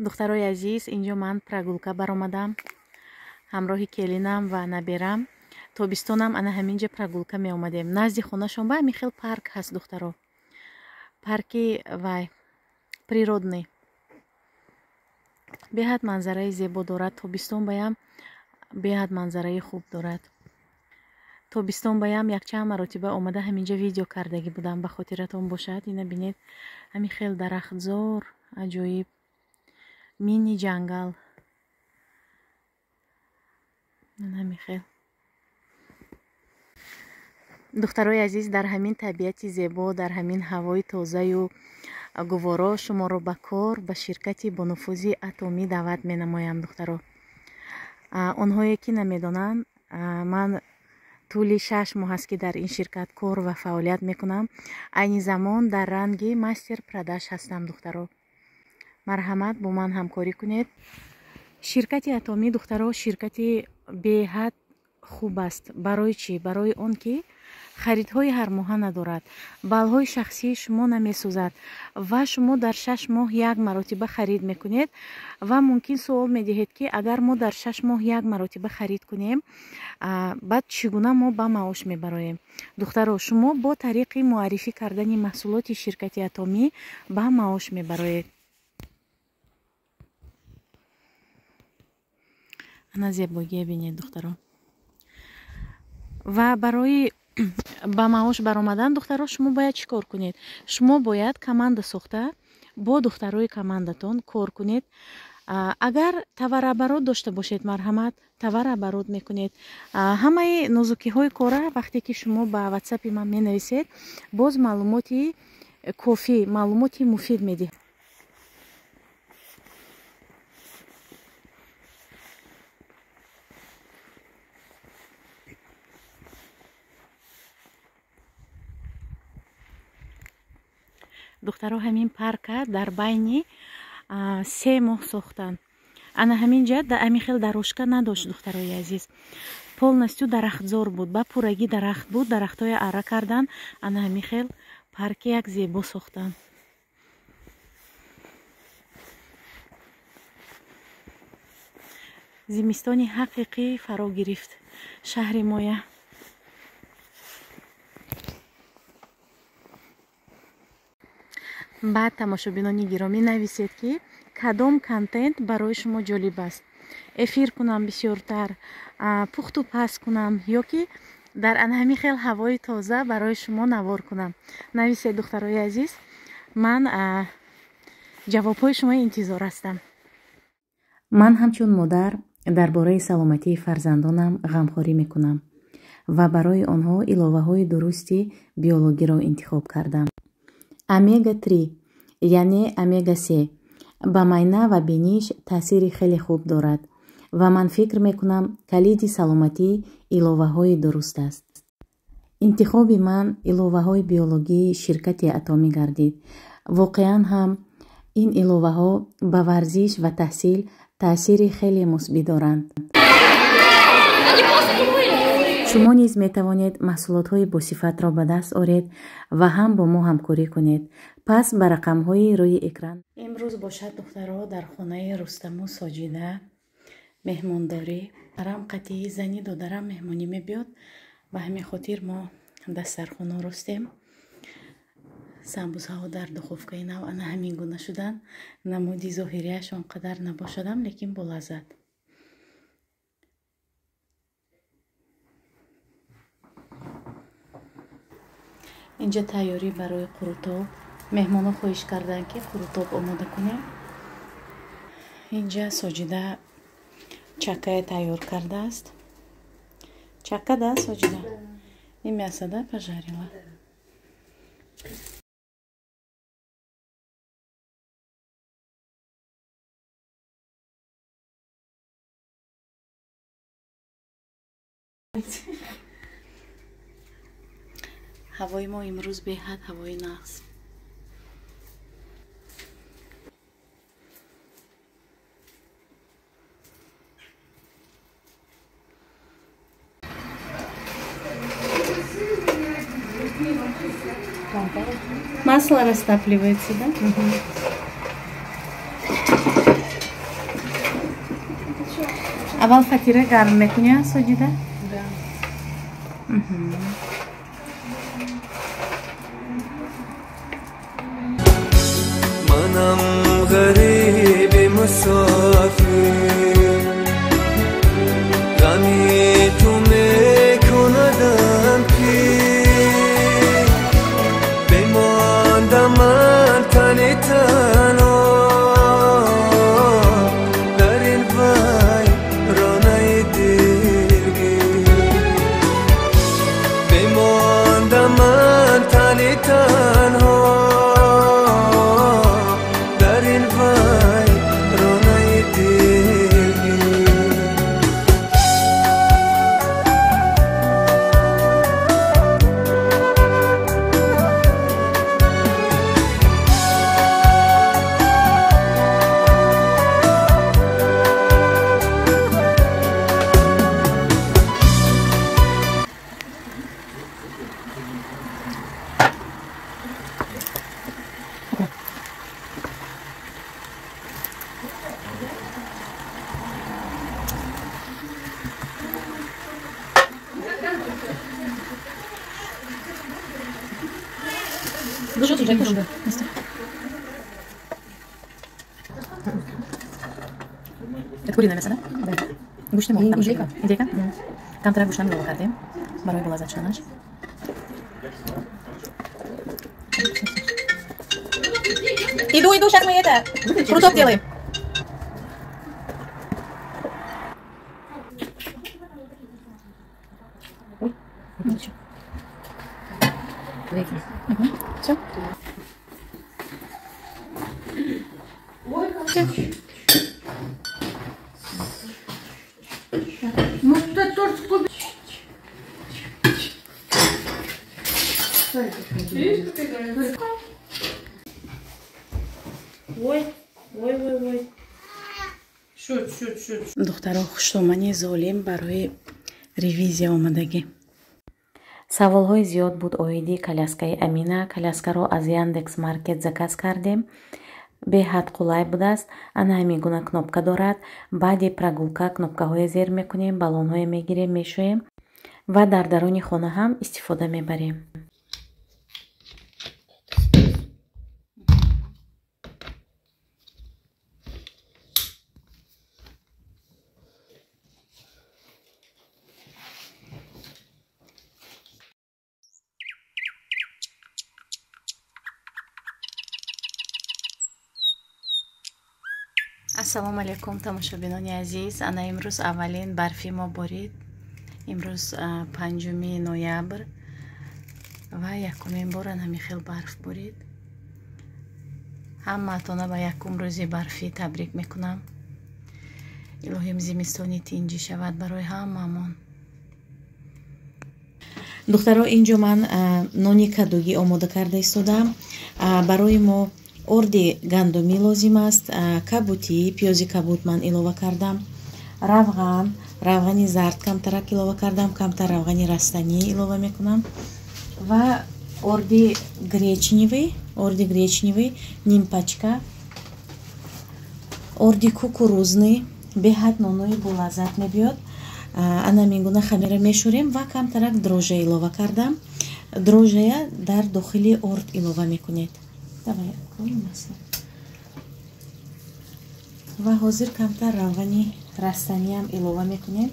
Духтарои азиз, инҷо ман прогулка баромадам ҳамроҳи келинам ва наберам. Тобистонам ана ҳаминҷа прогулка меомадем. Назди хонашон ба ҳамин хел парк ҳаст, духтаро. Парки вай природный. Беҳад манзараи зебо дорад. Тобистон баям беҳад манзараи хуб дорад. Тобистон баям якчанд маротиба омада ҳаминҷа видео кардагӣ будам, ба хотиратон бошад. Ина бинед, ҳамин хел дарахтзор, аҷоиб, мини ҷангал. Ҳамин хел. Духтарои азиз, дар ҳамин табиати зебо, дар ҳамин ҳавои тозаю гуворо шуморо ба кор ба ширкати бонуфузи Атомӣ даъват менамоям, духтаро. Онҳое ки намедонанд, ман тӯли 6 моҳ аст, ки дар ин ширкат кор ва фаъолият мекунам. Айни замон дар ранги мастер продаж ҳастам, духтаро. Марҳамат, бо ман ҳамкорӣ кунед. Ширкати Атомӣ, духтаро, ширкати беҳад хуб аст. Барои чӣ? Барои он ки харидҳои ҳармоҳа надорад, баллҳои шахсии шумо намесӯзад ва шумо дар 6 моҳ як маротиба харид мекунед. Ва мумкин суол медиҳед, ки агар мо дар 6 моҳ як маротиба харид кунем, баъд чӣ гуна мо ба маош мебароем? Духтаро, шумо бо тариқи муаррифӣ кардани маҳсулоти ширкати Атомӣ ба маош мебароед. Ана зебогия бинед, духтаро. Ва барои ба маош баромадан, духтаро, шумо бояд чӣ кор кунед? Шумо бояд команда сохта бо духтарои командатон кор кунед. Агар товарооборот дошта бошед, марҳамат, товарооборот мекунед. Ҳамаи нозукиҳои кора вақте ки шумо ба ватсапи ман менависед, боз маълумоти кофӣ, маълумоти муфид медиҳад. Духтаро, ҳамин парка дар байни 3 моҳ сохтанд. Ана ҳамин ҷа ҳамин хел дорожка надошт, духтарои азиз. Полностью дарахтзор буд, ба пуррагӣ дарахт буд, дарахтҳои ара кардан. Ана ҳамин хел парки як зебо сохтанд. Зимистони ҳақиқӣ фаро гирифт шаҳри моя. Баъд тамошобинони гиромӣ, нависед, ки кадом контент барои шумо ҷолиб аст. Эфир кунам бисёртар, пухту паз кунам ё ки дар ана ҳамин хел ҳавои тоза барои шумо навор кунам. Нависед, духтарои азиз, ман ҷавобҳои шумо интизор ҳастам. Ман ҳамчун модар дар бораи саломатии фарзандонам ғамхорӣ мекунам ва барои онҳо иловаҳои дурусти биологиро интихоб кардам. Омега-3, яъне омега-3, ба майна ва биниш таъсири хеле хуб дорад ва ман фикр мекунам, калиди саломатӣ иловаҳои дуруст аст. Интихоби ман иловаҳои биологии ширкати Атомӣ гардид. Воқеан ҳам ин иловаҳо ба варзиш ва таҳсил таъсири хеле мусбӣ доранд. Шумо низ метавонед маҳсулотҳои босифатро ба даст оред ва ҳам бо мо ҳамкорӣ кунед. Пас ба рақамҳои рӯи экран. Имрӯз бошад, духтаро, дар хонаи Рустаму Соҷида меҳмондорӣ. Арам қатъии зани додарам меҳмонӣ мебиёд. Ба ҳамин хотир мо дастархона ростем. Самбусаҳо дар духовкаи нав ана ҳамин гуна шуданд. Намуди зоҳирияш он қадар набошадам, лекин болаззат. Инҷа тайёрӣ барои қурутоб. Меҳмонҳо хоҳиш карданд, ки қурутоб омода кунем. Инҷа Соҷида чаккая тайёр кардааст. Чакка, да, Соҷида? И мясо, да, пожарила? Ҳавои мо имрӯз беҳад ҳавои нағз. Масло растапливается, да? Угу. Аввал фатира гарм мекунӣ, Соҷида? Да. Манам ғариби мусофир, ғами ту мекунадам пир, бемондам ман тани танҳо дар ин вайронаи дилгир, бемондам ман тани танҳо дар ин вайронаи дилгир. Это куриное мясо, да? Да. Гӯшти мо. Индейка. Индейка? Камтара гӯштам илова кардем барои болаззат шуданаш. Иду, иду, сейчас мы это, круток делаем. Ой, ничего. Все. Все. Ну, ты тоже купи. Ой, ой, ой, ой. Шуд, шуд, шуд. Духтаро, хуштомани золим барои ревизия омадагӣ. Саволҳои зиёд буд оиди коляскаи Амина. Коляскаро аз Яндекс Маркет заказ кардем. Беҳад қулай будааст. Ана ҳамин гуна кнопка дорад. Баъди прогулка кнопкаҳое зер мекунем, баллонҳое мегирем, мешӯем ва дар даруни хона ҳам истифода мебарем. Ассалому алайкум, тамошобинони азиз. Ана имрӯз аввалин барфи мо борид. Имрӯз 5 ноябр ва якумин бор ана ҳамин хел барф борид. Ҳамаатона ба якум рӯзи барфӣ табрик мекунам. Илоҳим зимистони тинҷӣ шавад барои ҳамаамон. Духтаро, инҷо ман нони кадугӣ омода карда истодам. Барои мо орди гандумӣ лозим аст, кабутӣ, пиёзи кабут ман илова кардам, равған, равғани зард камтарак илова кардам, камтар равғани растанӣ илова мекунам ва орди гречневый ним пачка, орди кукурузный, беҳад нонои болаззат мебиёд. Ана ҳамин гуна хамира мешӯрем ва камтарак дрожжа илова кардам. Дрожжая дар дохили орд илова мекунед. Давай, откроем масло. Ва ҳозир камтар равғани растаниам илова мекунем.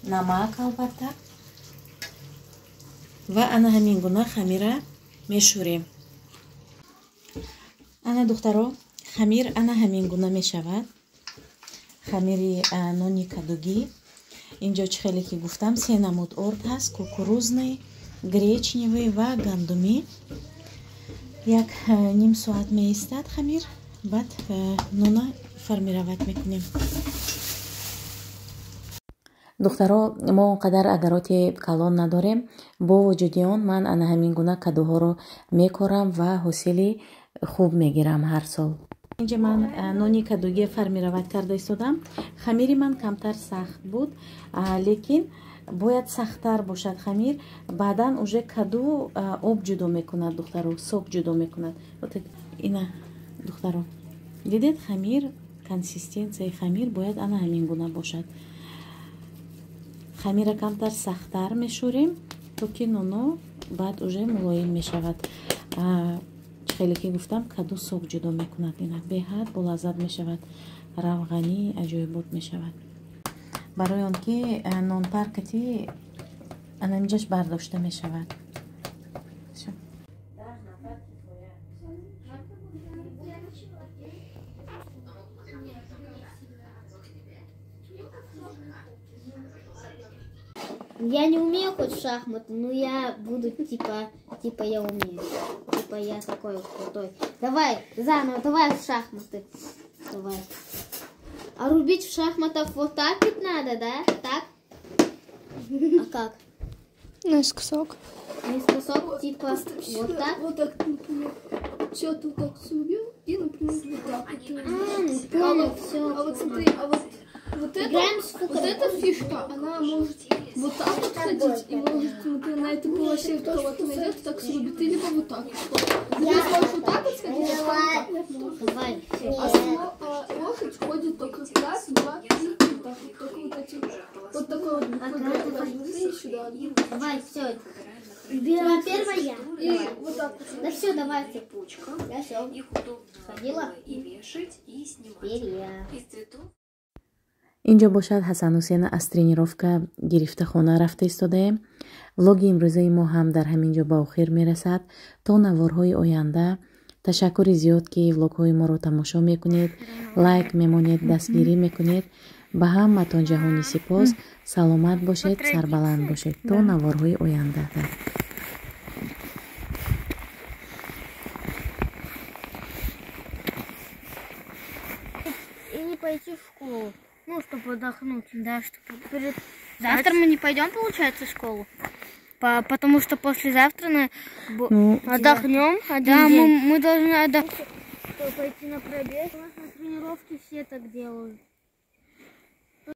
Намак албатта. Ва ана ҳамин гуна хамира мешӯрем. Ана духтаро, хамир ана ҳамин гуна мешавад. Хамири нони кадугӣ. Инҷо чӣ хеле ки гуфтам, се намуд орд ҳаст: кукурузный, гречневый ва гандумӣ. Як ним соат меистад хамир, баъд нона формировать мекунем. Духтаро, мо он қадар агароти калон надорем. Бо вуҷуди он ман ана ҳамин гуна кадуҳоро мекорам ва ҳосили хуб мегирам ҳар сол. Инҷа ман нони кадугия формировать карда истодам. Хамири ман камтар сахт буд, лекин бояд сахттар бошад хамир. Баъдан уже каду об ҷудо мекунад, духтаро, сок ҷудо мекунад. Ина, духтаро, дидед, хамир Консистенсияи хамир бояд ана ҳамин гуна бошад. Хамира камтар сахттар мешӯрем, то ки ноно баъд уже мулоим мешавад. Хеле ки гуфтам, каду сок ҷудо мекунад. Ина беҳад болаззат мешавад, равғанӣ аҷоибот мешавад. Барои он ки нонпаркати анаминҷаш бардошта мешавад. Я не умею хоть в шахматы, но я буду типа я умею. Типа я такой крутой. Давай, заново, давай в шахматы. Давай. А рубить в шахматах вот так ведь надо, да? Так? А как? Наискосок. Наискосок, типа вот так? Вот так, например. Все, ты вот так срубил и, например, вот так. Понял, все. А вот смотри, а вот... Вот эта фишка, она может вот так вот ходить, и может, смотри, на этой полосе кого-то найдет, так срубит, и либо вот так. Ты можешь вот так вот сходить, а вот так. А лошадь ходит только раз, два, три, вот так вот, только вот эти, вот такой вот буквой сюда. Давай, все. Первая я. И вот так вот. Да все, давайте. Я все. Сходила. И вешать, и снимать. Теперь я. Инҷо бошад, Ҳасанҳусена аз тренировка гирифта хона рафта истодаем. Влоги имрӯзаи мо ҳам дар ҳамин ҷо ба охир мерасад. То наворҳои оянда, ташаккури зиёд, ки влогҳои моро тамошо мекунед, лайк мемонед, дастгирӣ мекунед. Ба ҳаматон ҷаҳони сипос. Саломат бошед, сарбаланд бошед. То наворҳои оянда. И не пойти в школу. Ну, чтобы отдохнуть, да, чтобы перед... Завтра мы не пойдем, получается, в школу? Потому что послезавтра мы отдохнем. Да, мы должны отдохнуть. Чтобы пойти на пробег. У нас на тренировке все так делают.